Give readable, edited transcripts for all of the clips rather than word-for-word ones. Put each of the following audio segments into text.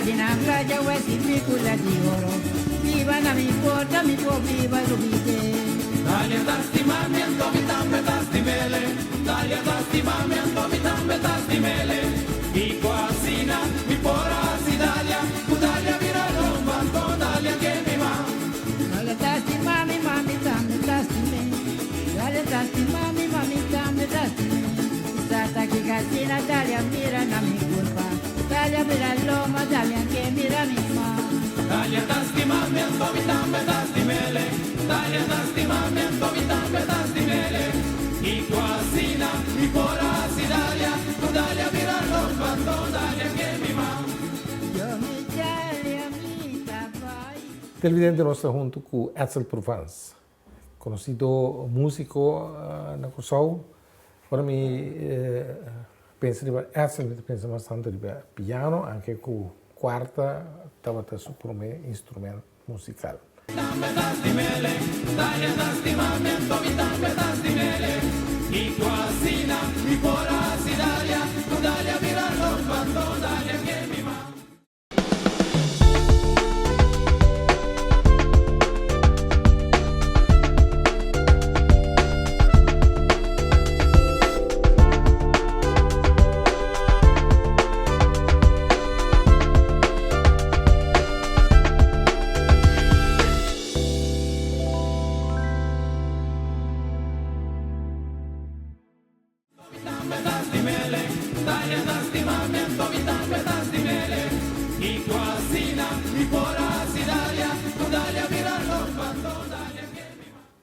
di na playa wesi picula di oro. Biba na mi porta mi por biba lubide. Dalia ta stima mi anto mi tambe ta stimele Dalia ta stima mi anto mi tambe ta stimele Kiko asina mi por a hasi Dalia Ku Dalia bira lomba anto Dalia ke mi ma. Dalia ta stima mi ma mi tambe ta stime Dalia ta stima mi ma mi tambe ta stime Sa ta kiko asina Dalia mira na mi kurpa Dalia bira lomba Dalia ke mira mi ma. Dalia ta stima mi anto mi tambe ta stimele Dalia ta stima mi anto mi tambe ta stimele Kiko asina mi por a hasi Dalia Ku Dalia bira lomba anto Dalia ke mi ma. Yo mi Dalia mi ta bai. Televidente nos ta huntu ku Edsel Provence, konosido músiko na Kòrsou. Ora mi pensa riba Edsel mi ta pensa mas tantu riba piano, anke ku kuarta tabata su promé instrument musikal.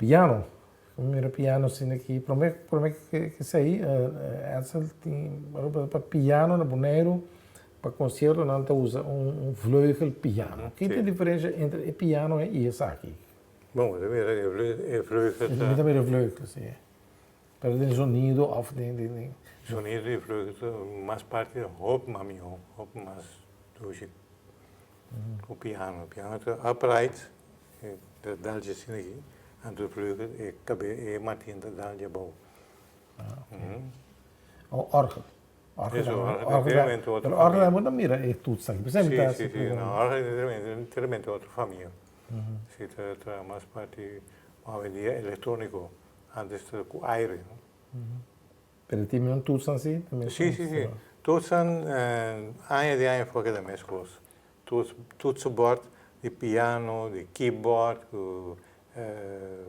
Piano, mi mira piano asina aki, prome prome ke esei Edsel tin pa piano na Boneiru pa concierto nan ta usa un vleugel piano. Ki ta e diferencia entre e piano ei i esaki? Bon, bo ta mira e vleugel ta. Mi ta mira e vleugel, si. Pero den zonido of den den. Zonido di vleugel ta mas parti hopi mas miho, hopi mas dushi ku piano. Piano ta upright, e ta dal dje asina aki, anto e vleugel e kabe e martin ta dal dje abou. Ah ok. O orgel. Orgel ta otro. Pero orgel bo ta mira e toets aki. Si si si, no orgel ta enteramente otro famia. Si ta mas parti awendia electronico. Antes ta ku aire, no? Pero tin un toetsen si? Si, si, si. Toetsen, aña di aña for keda meskos. Toets, toetsenbord di piano, di keyboard, ku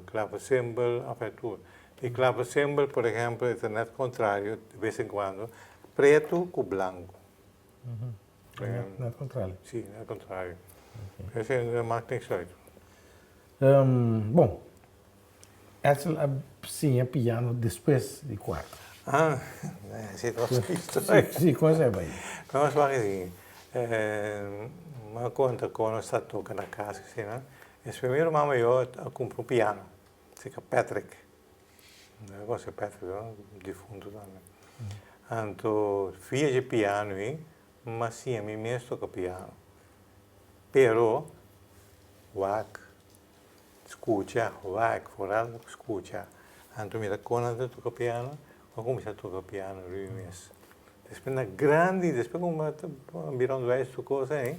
klavesimbel, enfin tur. Di klavesimbel, por ehempel, e ta net kontrario de bes en kuando, pretu ku blanku. Net kontrario. Si, net kontrario. Esei no maakt niks uit. Bon, Edsel a siña piano despues di kuarta. Ah, esei ta un historia. Si, kon esei a bai? Nos wak esei, mi a konta kon nos ta toka na kas asina. Es primero mama yo a kumpra un piano, seka Patrick. No konosi Patrick no, difunto tambe. Anto via dje piano ei, mi a siña mi mes toka piano. Pero wak. Skucha, wak, foral skucha. Anto mi ta kon nan ta toka piano, mi a kuminsá toka piano riba mi mes. Despues na grandi, despues ku mi a bira un dues tur kos ei,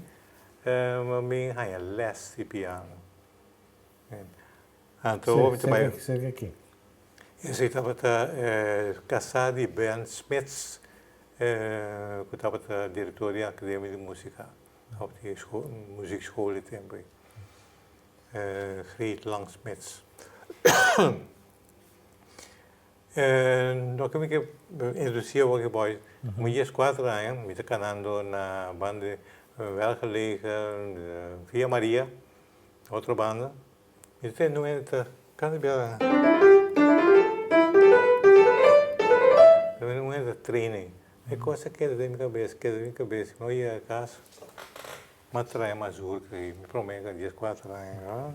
mi a bin haña lès di piano. Anto mi ta bai. Serka ken? Esei tabata kasá di Ben Smits, ku tabata direktor di Akademia di Músika, òf di Muziekschool di tempu ei. Greet Langsmits. Loke mi ke introduci awor aki boy, mi dieskuater aña mi ta kanando na banda di Welgelegen, Villa Maria, otro banda, mi ta tende un hende ta kanta bia, un hende ta training, e kos a keda den mi kabes, keda den mi kabes, mi a yega kas. M'a trae mazurka ei, mi promé ka dieskuater aña.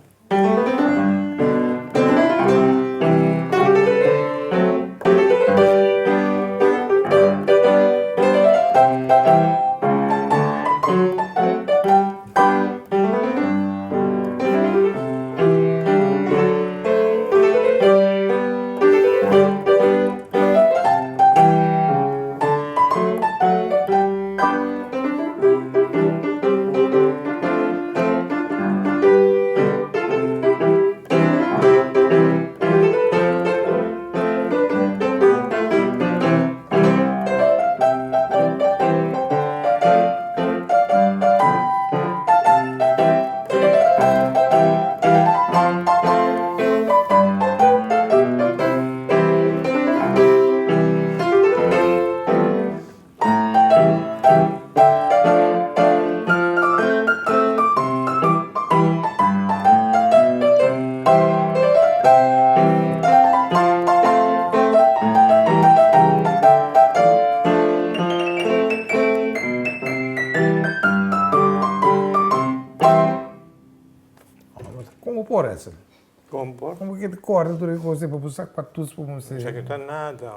Kon por? Kon bo ke ta kòrda tur e kos ei pa bo sa kua tus pa bo mester? Esaki ta nada.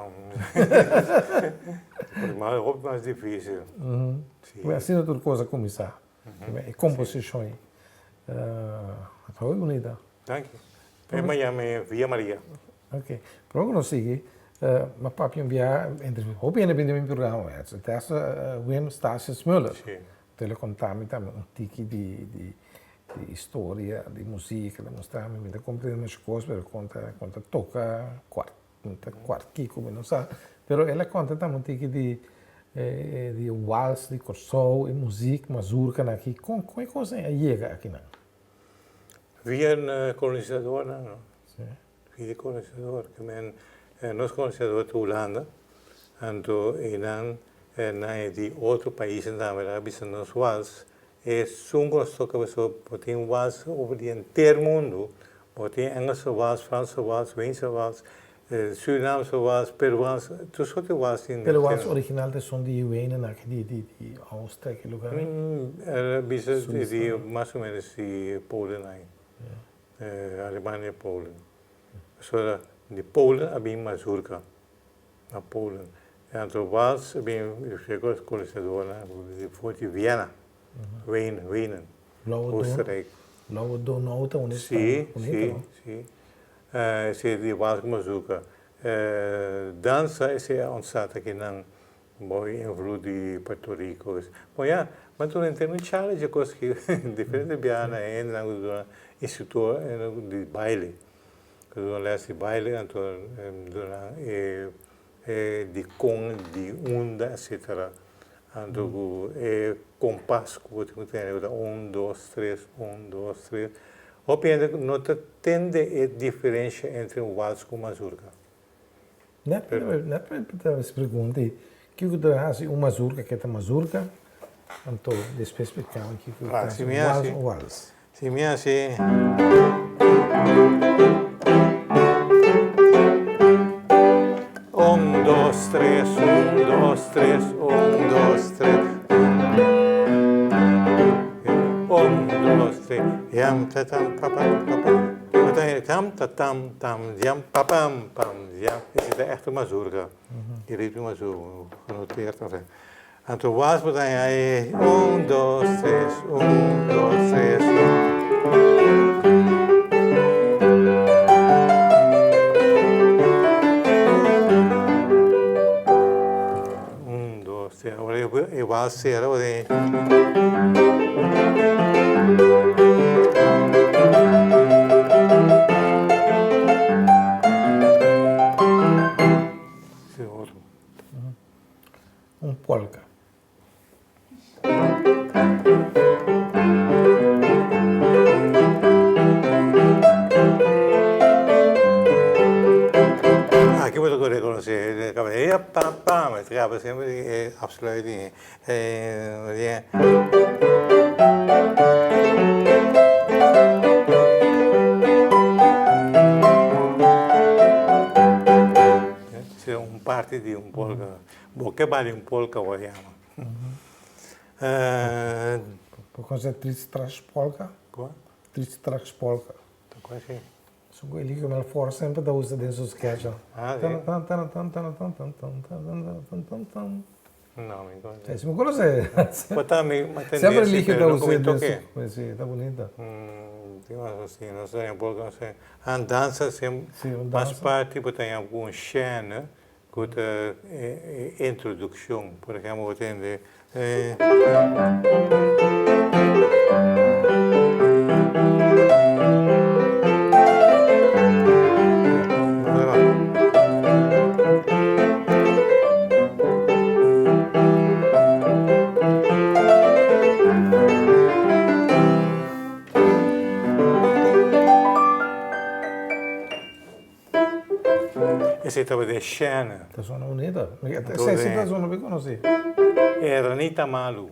Por mas hopi mas difísil. Si. Asina tur kos a kuminsá. E komposishon ei. Ta hopi bunita. Danki. E mi yama Via Maria. Ok. Prome ku nos sigui, mi a papia un bia entre hopi hende bini den mi programa. Te hasta Wim Stasius Muller. Si. Te lo konta mi tambe un tiki di di historia di musika, el a mustra mi, mi ta komprende masha kos, pero kon ta kon ta toka kuart ta kuart kiko mi no sa, pero el a konta tambe un tiki di di wals di Kòrsou, e muzik mazurkanan aki, kon kon e kos ei a yega akinan? Via kolonisadornan no. Si. Via di kolonisador, ke men nos kolonisador ta Hulanda, anto einan nan e di otro paisnan tambe nan a bisa nos wals Esun ku nos toka pasobra bo tin wals over di henter mundu, bo tin Engelse wals, Franse wals, Weense wals, Surinaamse wals, Peruaanse, tur sorti wals tin. Pero wals original ta esun di Wenen aki, di di di Austria ki lugar ei? El a bisa di mas o menos di Polen ai, Alemania, Polen. Pasobra di Polen a bin mazurka. Na Polen. E anto wals a bin rico kolonisadornan for di Viena, Wenen, Wenen, Oostenrijk. Blauwe Donau ta unda esta Si, bunita, si, no? si. Esei di wals ku mazuka. Dansa esei a ontstaat akinan bou e invloed di Puerto Rico. Bon ya, ma tur henter un challenge e kos aki. Diferente biaha na hendenan ku ta duna instruktor di baile. Ku duna les di baile anto duna e di kon, di unda etcetera. Anto ku e kompas ku bo tin ku tene ku ta un, dos, tres, un, dos, tres. Hopi hende no ta tende e diferensha entre un wals ku un mazurka. Net net mi ta hasi pregunta ei, kiko ta hasi un mazurka ke ta mazurka? Anto despues splikami kiko ta hasi un wals un wals. Si mi hasi. Un, dos, tres, un, dos, tres, un, dos, tres, un, un, dos, tres, yam ta tam pa pam pa pam, tam ta tam tam yam pa pam pam yam. Esei ta ègt un mazurka, e ritmo mazurka, genoteerd. Anto was bo ta haña e un, dos, tres, un, dos, tres, un. Un, dos, tres. Ora e wals sera bo tin. Un polka. Aki bo ta por reconoce e caba e pa pa e traba semper e afsluiting e Un parti di un polka. Bo ke bali un polka bo yama. Bo konoce Tristrax polka? Kua? Tristrax polka. Ta kua esei? Esun ku Eligio Melfor semper ta usa den su sketch. Ah, si? No, mi konoce. Si bo konoce? Bo ta mi tende Semper si, Eligio pero ta no usa ku mi den toke. su, si, ta bunita. Tin mas asi, no sa un polka, no sa. An dansa Si, un mas dansa. parti bo ta yama ku un shène. Ku ta e introdukshon. Por ehempel bo tende e. Esei tabata e shène. Ta zona bunita. Esei si ta zona bi konosí. E ranita malu.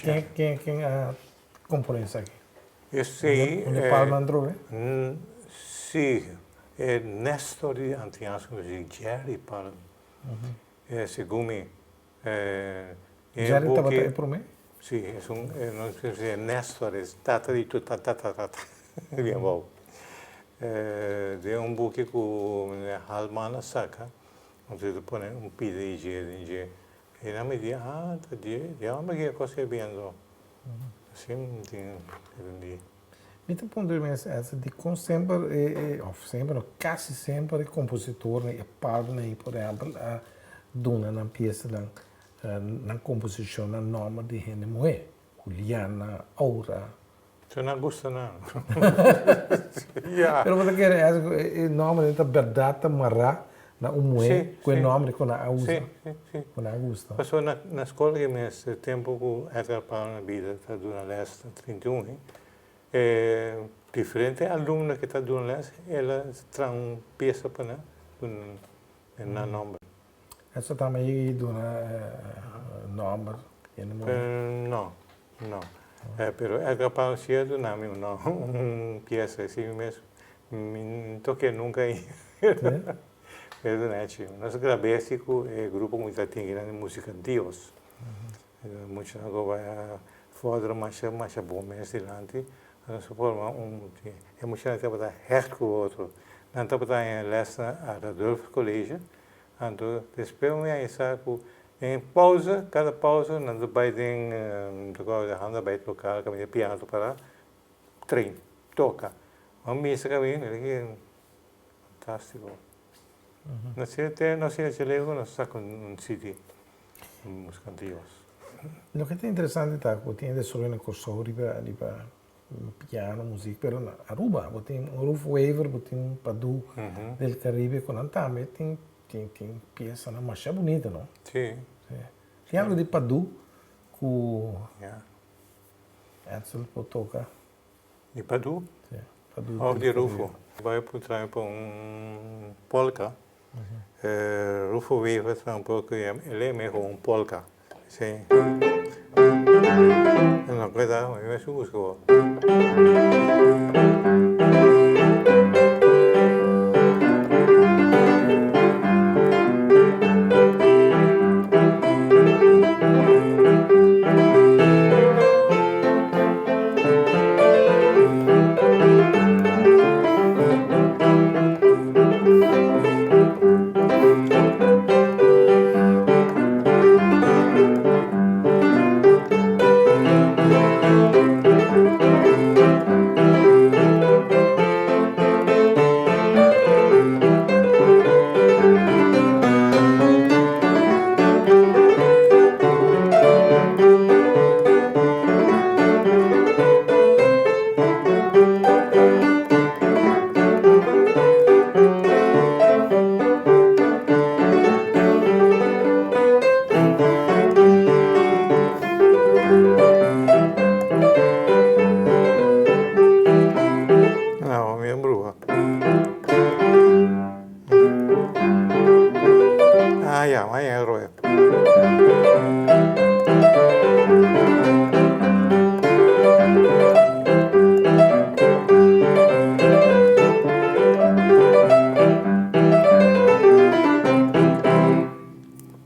Ken ken ken a komponé esaki? Esei Meneer Palma Androe? Si, e Nestor di Antianos ku Jerry Palm. Segun mi E Jerry buki tabata e promé? Si, esun no si e Nestor, e tata di tur tata tata bien abou. Den un buki ku meneer Halman a saka, anto e ta pone un pida di dje den dje. I nan mi di, ah, ta dje, di unda ki e kos ei bien anto? Así mi tin entendí. Mi ta puntra mi mes Edsel, dikon semper e, òf semper no, kasi semper e kompositornan, e palnan ei por ehèmpel a duna nan piesanan, nan komposishonnan nòmber di hende muhé, Juliana, Aura. Su nan gusta nan. Ya. Pero bo ta kere Edsel ku e nòmber ei ta bèrdat ta mará na un muhé ku e nòmber ku nan a usa, ku nan a gusta? Pasobra na skol ki mes e tempu ku Edgar Palma na bida ta duna lès na 31, e diferente alumno ku ta duna lès el a traha un piesa pa nan duna nan nòmber. Eso tambe yega di duna nòmber hende muhé? No, no. Pero Edgar Palma si a duna mi un piesa, si mi mes mi no toke nunka ainda. Pero ta nechi. Nos grab'é si ku e grupo ku mi ta tin kinan di Musicantios. Muchanan ku bai a vòrdera masha masha bon mes dilanti. Nos a forma un e muchanan tabata hègt ku otro. Nan tabata haña lès na Radulphus College. Anto despues mi haña sa ku den pousa, kada pousa nan ta bai den handa bai lokal kaminda piano ta pará, train, toka. Bo misa kaminda. Fantástiko. No sé te no sé si leo no sa con un CD música antigos. Loke ta interesante ta ku tin desaroyo na Kòrsou riba riba piano, muzik, pero na Aruba bo tin un Ruf Wever, bo tin un Padu del Caribe ku nan tambe tin tin tin piesanan masha bunita no. Si. Si. Tin algu di Padu ku Edsel por toka? Di Padu? Si, Padu. Of di Rufo. Bai por traha pa un polka. Rufo Wever traha un polka y el e mehor un polka. Si. No cuida, mi mester busca bo. No, mi a bruha. Ah, ya, ma ya roe.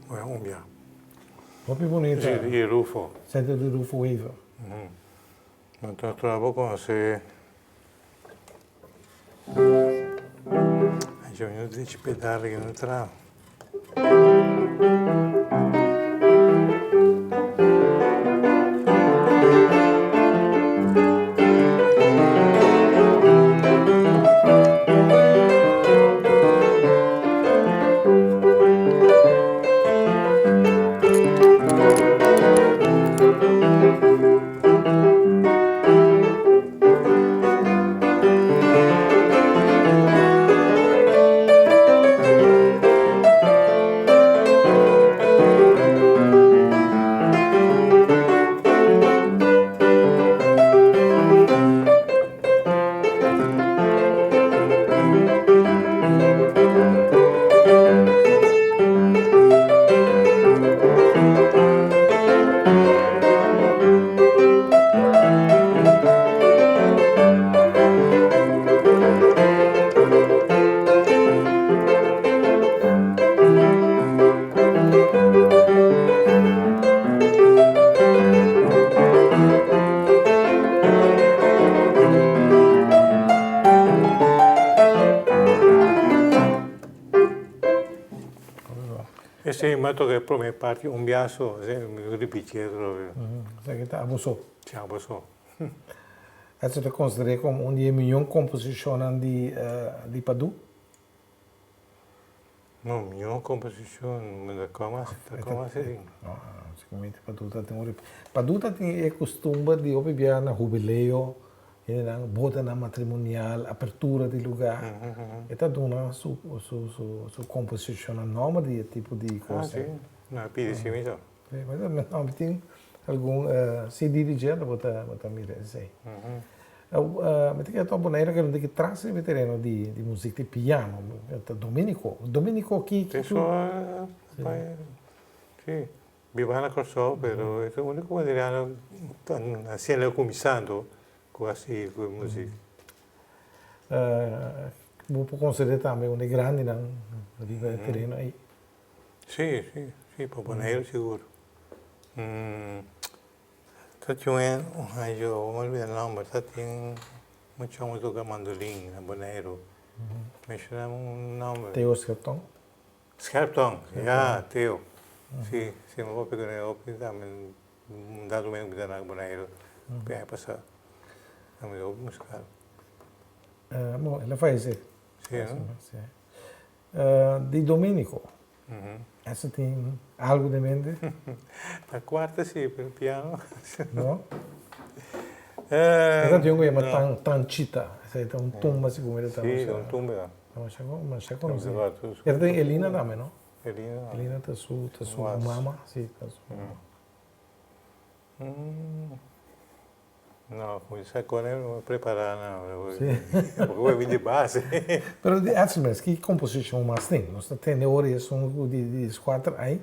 Bueno, un bia. Hopi bunita. Sí, di Rufo. Sete di Rufo Wever. Anto trabou conoce. Yo no dici pedale che non travo. Esei mi a toka e prome parti un bia so, esei mi ripiti atrobe. Esaki ta abo so. Si, abo so. Esei ta konsider'é komo un di e mion komposishonnan di di Padú? No, mion komposishon, mi ta kòm asi, ta kòm asi di. No, básicamente Padú ta tin un rip. Padú ta tin e kustumber di hopi bia na hubileo, hendenan, bodanan matrimonial, apertura di lugá. E ta duna su su su su komposishonnan nòmber di e tipo di kos. Ah, si. No a pidi si mi so. Si, mi tin algun CD di dje, bo ta bo ta mira esei. Mi ta kere tok Bonaire kere un tiki tras riba e tereno di di muzik di piano, ta Dominico. Dominico ki ki Eso si, biba na Kòrsou pero e ta uniko boneriano haciendo kuminsando ku hasi ku e muzik. Bo por konsider'é tambe un di e grandinan riba e tereno ei? Si, si, si, pa Boneiru sigur. Ta tin un hayo, mi a olbida e nomber, ta tin un chon ku toka mandolin na Boneiru. Menshona un nomber. Theo Scherptong? Scherptong, ya, Theo. Si, si, mi papia ku ne hopi tambe un dado momento mi ta na Boneiru, aña pasá. Mi hopi musikal. Bon, el a fayesé. Si, no? Si. Di Domenico. Esa tin algo den mente? La cuarta si, pero piano. No? Esa tin un cu yama tan Tanchita. Esa ta un tumba si como ta. Si, un tumba. Masha conoci. Esa tin Elina tambe, no? Elina. Elina ta su ta su mama, si ta su mama. No, cuminsa con el no prepara no. Sí. Porque voy bin di base. Pero di Edson mes, ki composicion mas tin? Nos ta tende ora esun di di squatter ai.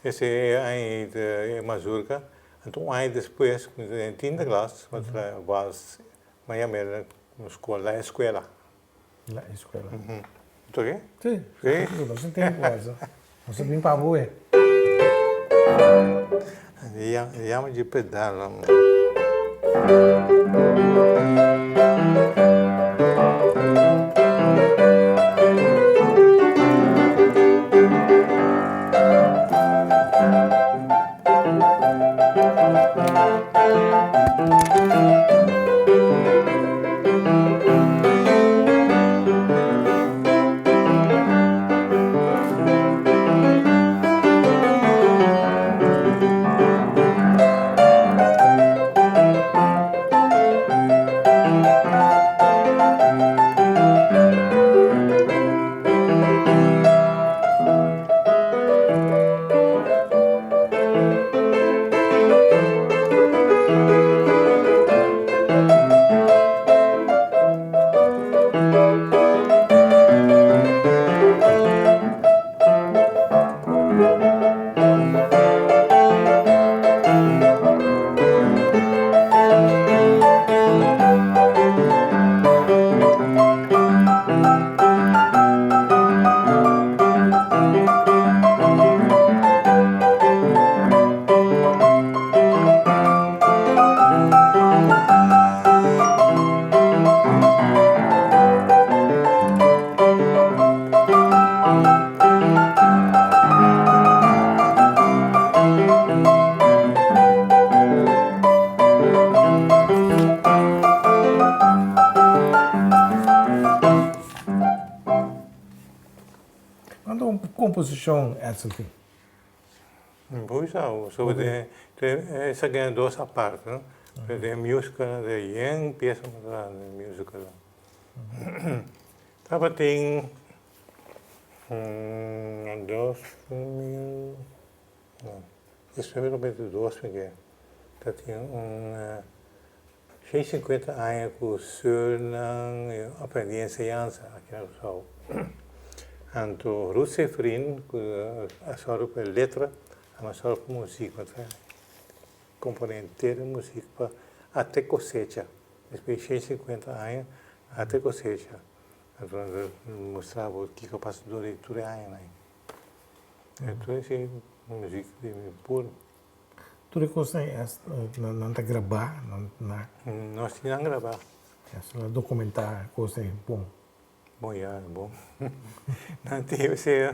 Ese ai e mazurka. Anto un aña despues, mi ta den tiende klas, mi a traha vals, mi a yama el na skol, la escuela. La escuela. Toke? Sí. Sí. Nos tin tempo Edson. Nos a bin pa bo e. Yama dje pedal. Cuanto un composicion Edsel tin? Bo sa, so den esaki na dos apart, no? Den musical den yen pieza mas grandi den musical. Tabatin 2000, no, despues 2002 mi ke tabatin un 150 aña ku sùrnan aprendí enseñansa aki na Kòrsou. Anto Ruth Seferin ku a sòru pa e letra, a mas sòru pa muzik, a komponé henter e muzik pa Ate Kosecha. Despues di 150 aña, Ate Kosecha. Anto nan ta mustra bo kiko a pasa dor di tur e añanan ei. Anto esei muzik di mi puru. Tur e kosnan es nan ta grabá nan na. Nos tin nan grabá. Es nan dokumentá e kosnan ei bon. Bon ya bon. Nan tin esei.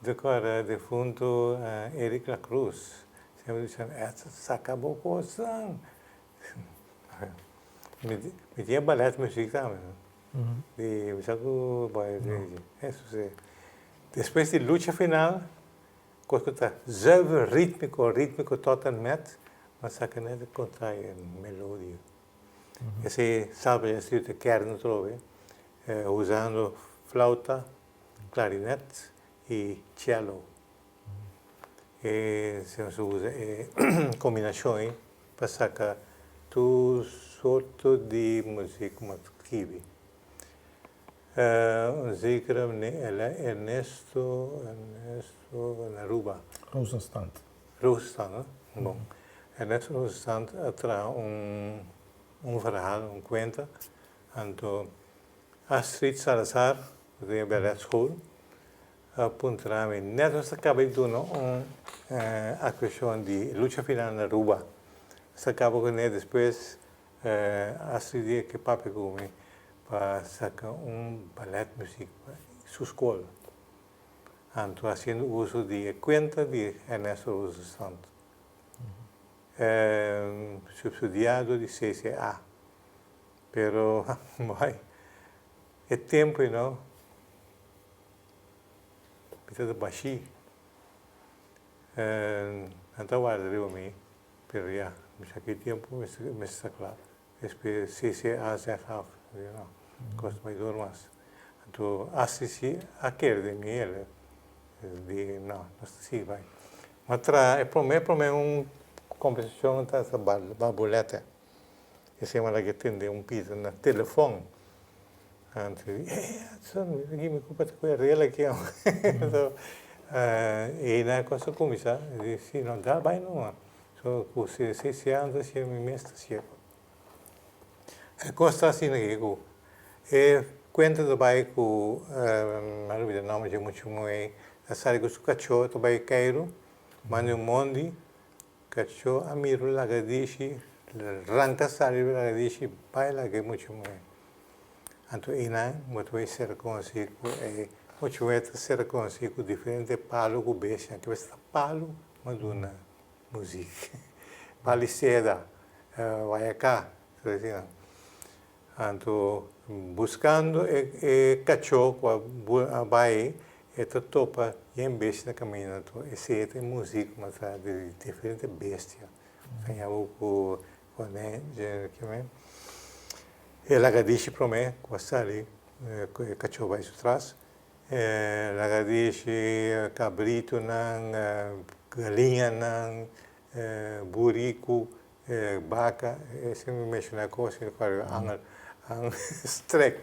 Mi ta kòrda defuntu Eric La Cruz semper bisa mi, Edson saka bo kosnan. Mi tin e ballet muziek tambe di mi sa ku bo a eso si. Despues di lucha final kos ku ta zuiver ritmiko ritmiko tot en met mi a saka net e kontra e melodia. Esei salba ya siu ta kern atrobe usando flauta, klarinet i cello. E nos a usa e kombinashon ei pa saka tur sorto di muzik ku mas skibi. Un zekere meneer Ernesto, Ernesto na Aruba. Rosenstand. Rosenstand, no? Bon. Ernesto Rosenstand a traha un un verhaal, un kuenta, anto Astrid Salazar, ku tin e ballet school, a puntra mi, net nos ta kaba di duna un aktuashon di Lucha Final na Aruba. Nos ta kaba kuné, despues Astrid di ke papia ku mi pa saka un ballet muziek pa su skol. Anto hasiendo uso di e kuenta di Ernesto Rosenstand, subsidiado di CCA. Pero, bai, e tempu ei no, mi ta ta bashí. Nan ta warda riba mi, pero ya, mi sa ki tempu mester sta kla. Despues CCA zegt af, mi di no, kos ta bai dor mas. Anto Astrid si a kere den mi el di no, nos ta sigui bai. Mi a traha e prome prome un komposishon ta Barbolete. Esei mi a laga tende un pita na telefòn. Anto di, eh, Edson, mi ta mi ku ta ku e rel aki amo. Anto einan kos a kuminsá. Mi di, si, no, dal bai numa. So ku CCA anto sier mi mes ta sier. E kos ta asina aki ku e kuenta ta bai ku, mi a lubida nòmber dje mucha muhé, a sali ku su kachó ta bai keiru, manda un mondi. Kachó a mira un lagadishi, ranka sali riba lagadishi bai laga e mucha muhé. Anto einan bo ta bai sera konosí ku e mucha muhé ta sera konosí ku diferente palu ku bestia. Ke bes ta palu ma duna muzik. Palu di seda, wayaká, tur asina. Anto buskando e kachó ku a bai e ta topa yen bestia na kaminda anto esei ta e muzik ku ta di diferente bestia. Ta yama ku e lagadishi promé ku a sali ku e kachó bai su tras, e lagadishi, kabritunan, galiñanan, buriku. E baka, esei mi menshoná kos i kòrda angel an strek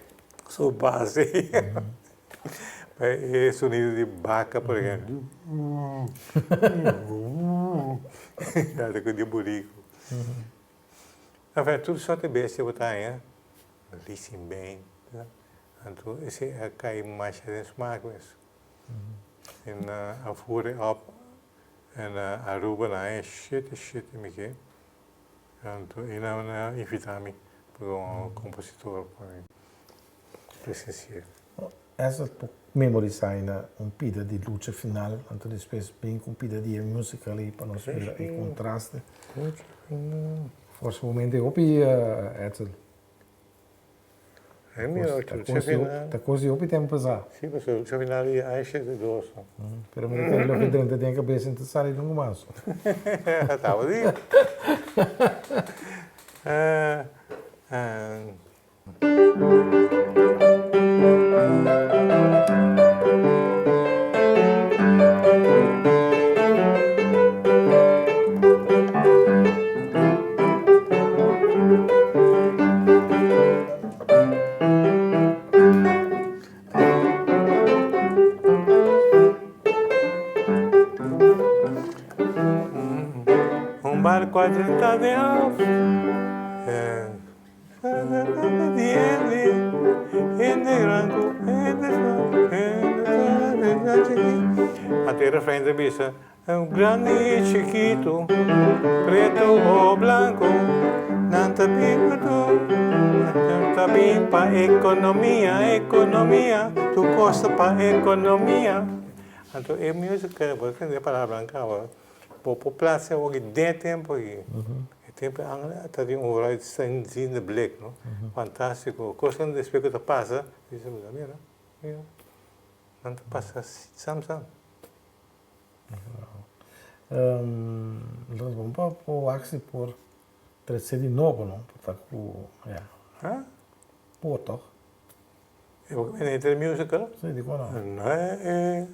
su base pa e sonido di baka por ehempel tabata ku di buriku. Enfin tur sorti bestia bo ta haña lisinbein anto esei a kai masha den smaak mes. En a voer e op En Aruba na aña shete shete mi ke, anto e nan a invita mi pa un compositor pa mi presencia. Esa por memorisa aina un pida di lucha final, anto despues bin cu un pida di e musical ey pa nos mira e contraste. Lucha final. Forsa bo mente hopi Edsel. Ta kos di hopi tempu pasá. Sí, pasobra lucha final di aña 72. Pero mi ta kere loke drenta den kabes no ta sali nunka mas. Taba di. Un barco a drenta den af. Anto e refrein ta bisa, Grandi i chikitu, pretu o blanku, nan ta bin pa tur, nan ta bin pa ekonomia, ekonomia, tur kos ta pa ekonomia. Anto e musical, bo ta tende palabra caba, bo por placia hopi den e tempo aki. E tempo ta tin un vooruitziende blik, no? Fantastico. Cosnan despues cu ta pasa, bisa, mira, mira, nan ta pasa sam sam. Lo ta bon pa por wak si por trece di nobo, no? Por ta cu, ya. Ha? Por toch? E bo ke mene musical? Si, di kon no? Nee.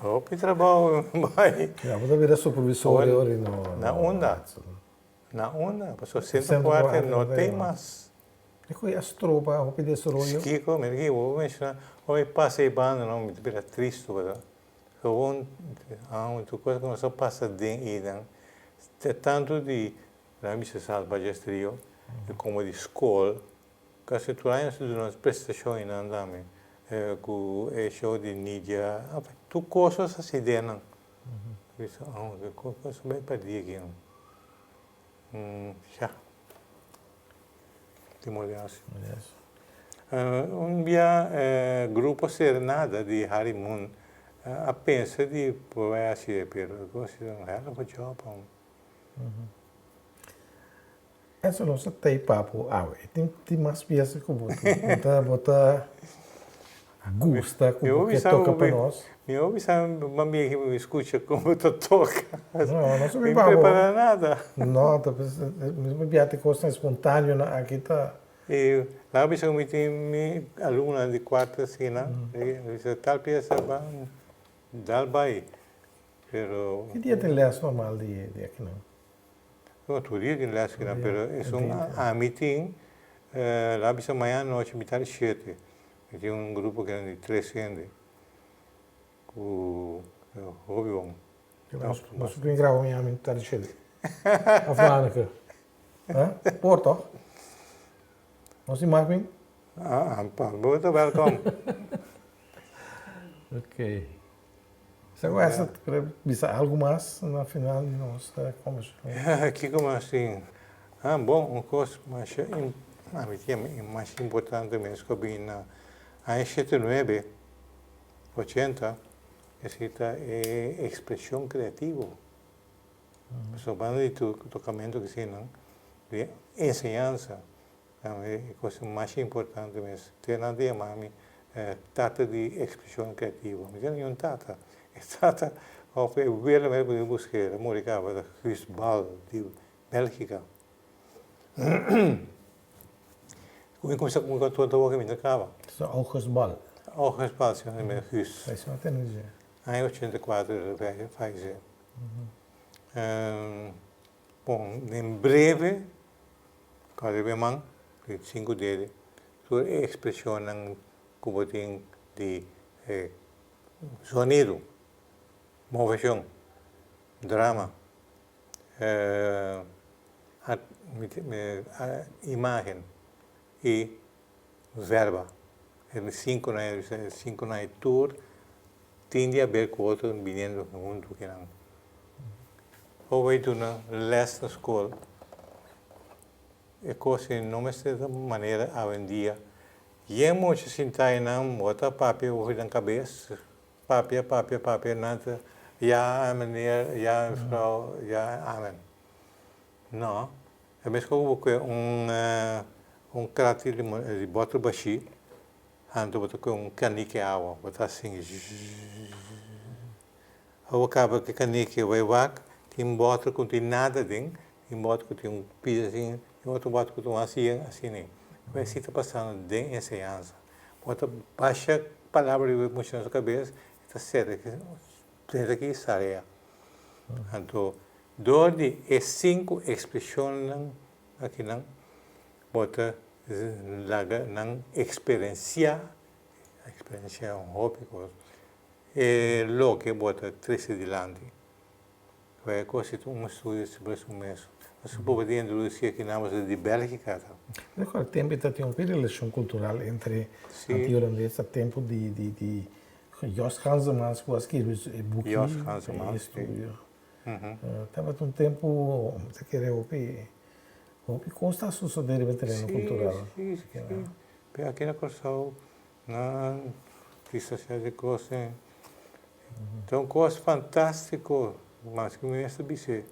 Hopi trabou bai. Ya, bo ta bira supervisor e ora no. Na unda? Na unda? Pasobra Centro Cuarte no tin mas. E ku a stroba hopi desaroyo. Kiko, mira aki, bo menshona, ora mi pasa e banda no, mi ta bira tristu, pasobra gewoon, tur kos ku nos a pasa den einan, ta tantu di, nan bisa Salba Jazz Trio, komo di skol, Kasi tur aña nos ta duna nos prestashon einan tambe, ku e show di Nidia, tur kos nos hasi den nan. Bisa, oh, ke kos a bai pèrdí aki no. Ya. Tin mooi hasi. Un bia Grupo Serenada di Harry Moon a pensa di por bai hasi e, pero e kos a un hell of a job. Eso nos ta tei papu awe. Tin tin mas pieza ku bo bo ta bo ta gusta ku bo ke toka pa nos. Mi hopi sa mami aki mi skucha kon bo ta toka. No, no Mi prepara nada. No, ta mi bia te kosnan espontaneo nan aki ta. I laga bisa ku mi tin mi alumnonan di kuarta asina, mi bisa tal pieza ban dal bai, pero. Ki dia tin les normal di di akinan? No, tur dia tin les kinan, pero esun ami tin, la bisa mañana anochi mitad di shete, mi tin un grupo kinan di tres hende ku hopi bon. Nos por bin graba mañana mitad di shete? Of Manneke? Ha? Por toch? Nos tin mag bin? Ah, bo ta welkom. Ok. Sa ku esa ta bisa algu mas na final di nos kombersashon? Kiko mas tin? Ah, bon, un kos masha, ami tin mas importante mes ku a bini na aña shete nuebe, ochenta, esei ta e ekspreshon kreativo. Pasobra banda di tur tokamentu ku eseinan, di enseñansa, E kos mas importante mes, te nan ta yama mi tata di ekspreshon kreativo. Mi tin un tata, e tata òf e wela mes bo tin buska el a muri kaba ta Guus Bal di Bèlgika. Ku mi kuminsá ku mi konta wak mi ta kaba. August Bal. August Bal si mi Guus. Aña 84 el a fayesé. Bon, den breve, kada be man, di sinku dede, tur e ekspreshonnan ku bo tin di sonido, moveshon, drama, imagen i verba. E sinkunan e sinkunan e tur tin di haber ku otro biniendo huntu kinan. Bo bai duna les na skol, e kos ei no mester ta manera awendia. Yen mucha sinta einan bo ta papia over nan kabes, papia, papia, papia, nan ta ya meneer, ya mevrouw, ya amen. No, e mes ku bo kue un un krati di bòter bashí, anto bo ta kue un kaniki awa, bo ta hasin zzzz. Ora bo kaba ku e kaniki bai wak, tin bòter ku no tin nada aden, tin bòter ku tin un pida asin, tin otro bòter ku ta un asin asin. Ku esei ta pasando den enseñansa. Bo ta basha palabra riba e muchanan su kabes, e ta sera dentro aki sali aya. Anto Dor di e sinku ekspreshonnan akinan, bo ta laga nan eksperensiá, eksperensiá un hopi kos, e loke bo ta trese dilanti. E kos ta un estudio sobre su mes. Nos por por introdusí akinan pasobra di Bèlgika ta. Recorda tempu ta tin hopi relashon kultural entre Antia Holandesa tempu di Jos Gansemans ku a skirbi e buki e estudio. Tabata un tempu, mi ta kere hopi, hopi kos ta sosodé riba e tereno kultural. Sí, sí, sí. Pero aki na Kòrsou nan. Artista sa di kos. Ta un kos fantástiko, mas ku mi mester bis'é.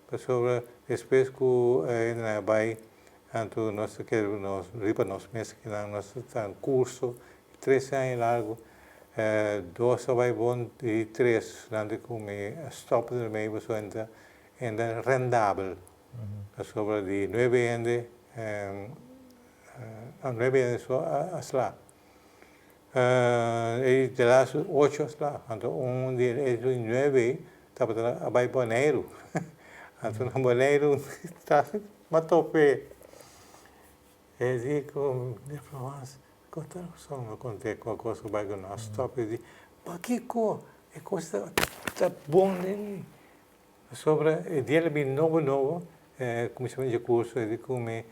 Pasobra despues ku nan a bai, anto nos ta kere nos riba nos mes kinan nos ta un kurso tres aña largu. Dos a bai bon i tres nan di ku mi a stòp dermei pasobra e ta rendabel. Pasobra di nuebe hende, nuebe hende so a sla. E de las ocho sla, anto un di e nuebe tabata a bai Boneiru. Anto na Boneiru ta m'a tope. E di ku mi Frans, kon ta rason? Mi kont'é ku a kos ku bai ku nos stòp. E di, pakiko e kos ta bon den mi? Pasobra e dia el a bin nobo nobo, e kuminsá dje kurso, e di ku mi,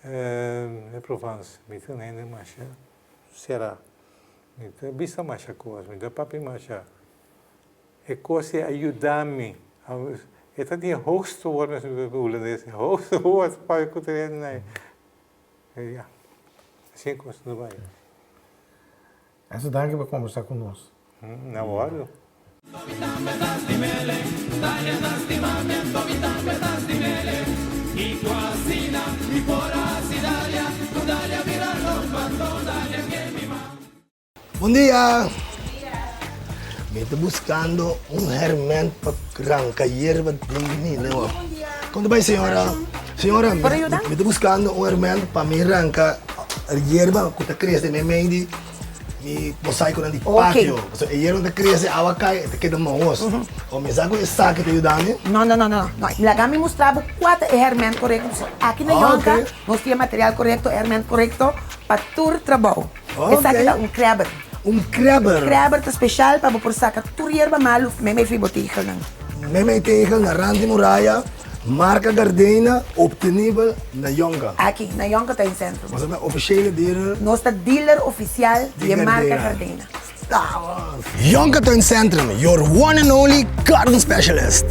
Frans, mi ta un hende masha Será? Mi ta bisa masha kos, mi ta papia masha. E kos ei a yuda mi. E ta di e hoogste woord na hulandes, e hoogste woord papia ku ta hende na e. Ya, asina e kos ta bai. Eso danki pa kombersá ku nos. Na wordo. Bon dia! Mi ta buscando un herment pa ranca yerba den mi newa. Con ta bay señora? Señora, mi ta buscando un herment pa mi ranca yerba cu ta crece meimei di Mi mosaiconan di patio. Pasobra e yerba ta crece, awa cay, e ta keda mahos. O mi sa cu esaki ta yuda mi? No, no, no, no. Laga mi mustra bo cua ta e herment corecto. Pasobra aki na Yonka nos tin e material corecto, e herment corecto pa tur trabou. Esaki ta un kreber. Un kreber. Un kreber ta special pa bo por saca tur yerba malu meimei fi bo tegelnan. Meimei tegel na rand di muraya. Marca Gardena obtenibel na Yonka. Aki, na Yonka ta in centro. Boso ta officiële dealer. Nos ta dealer oficial di e marca Gardena. Stamos! Yonka Tuincentrum, your one and only garden specialist.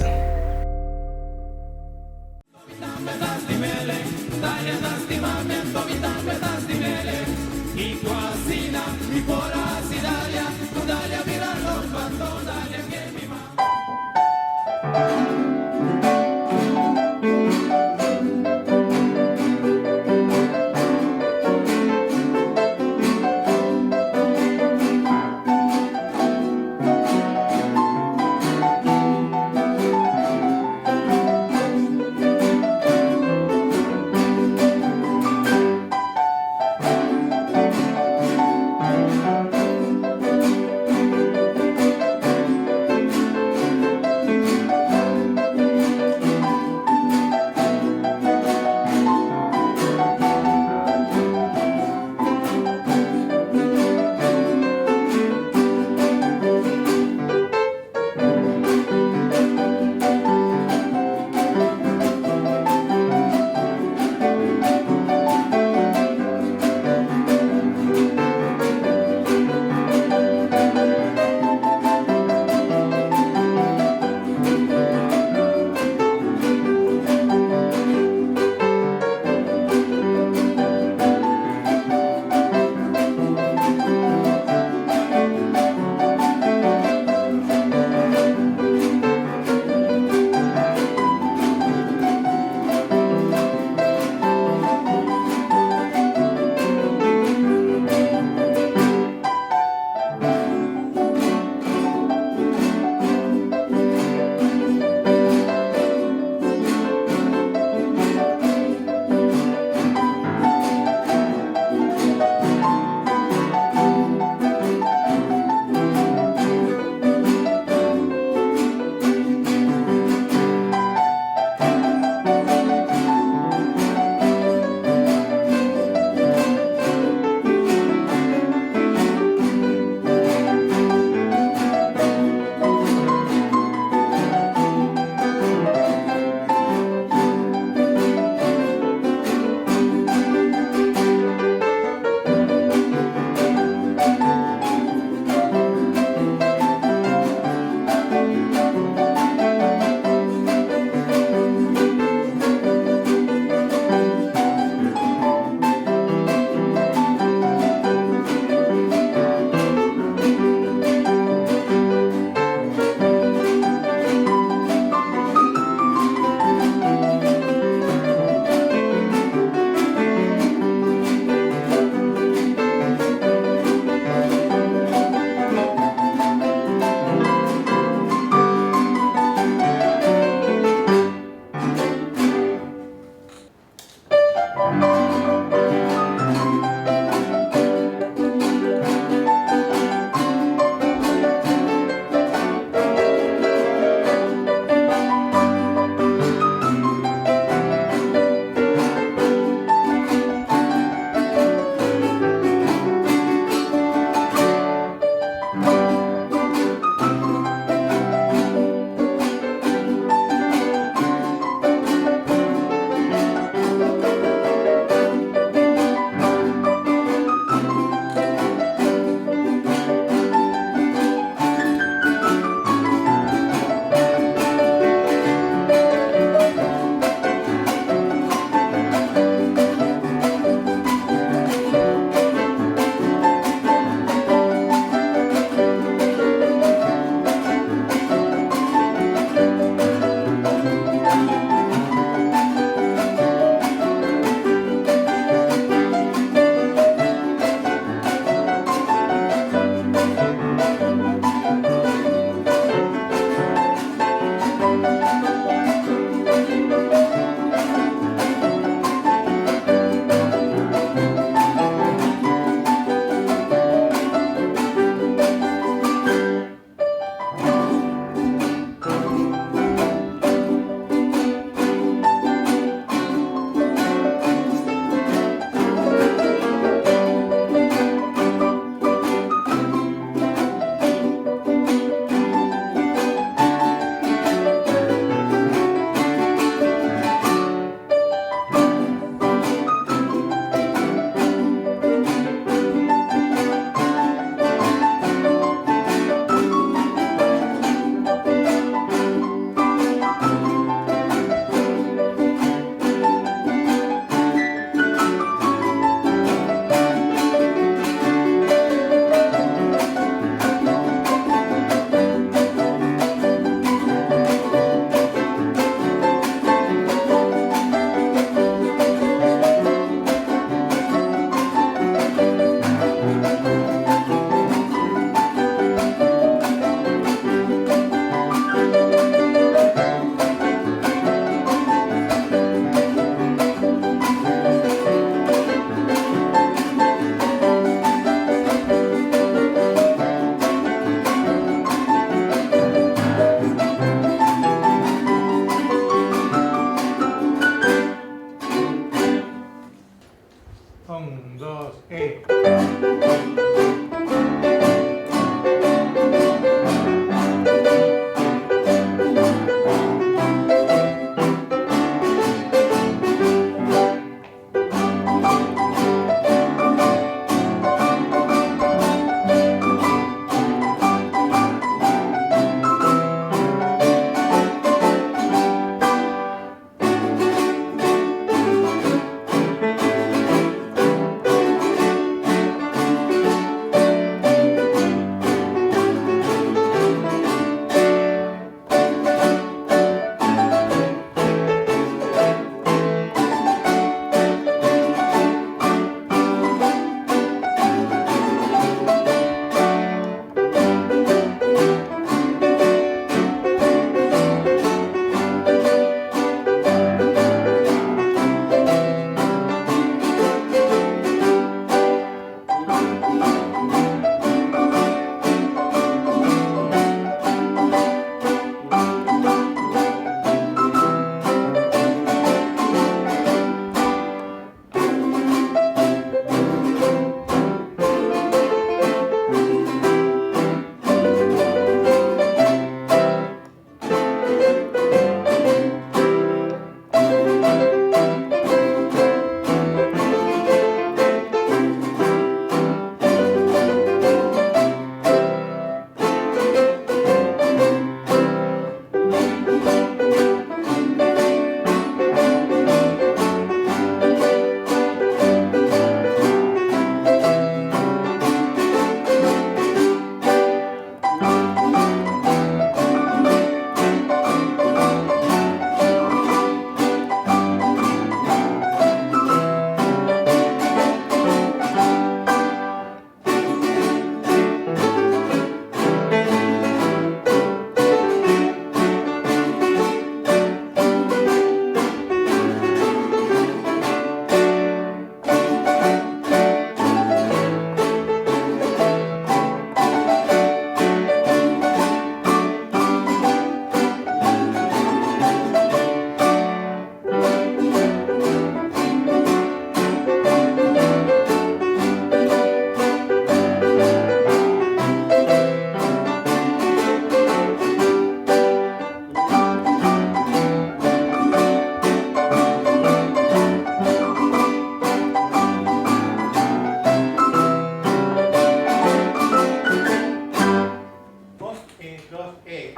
dos, e.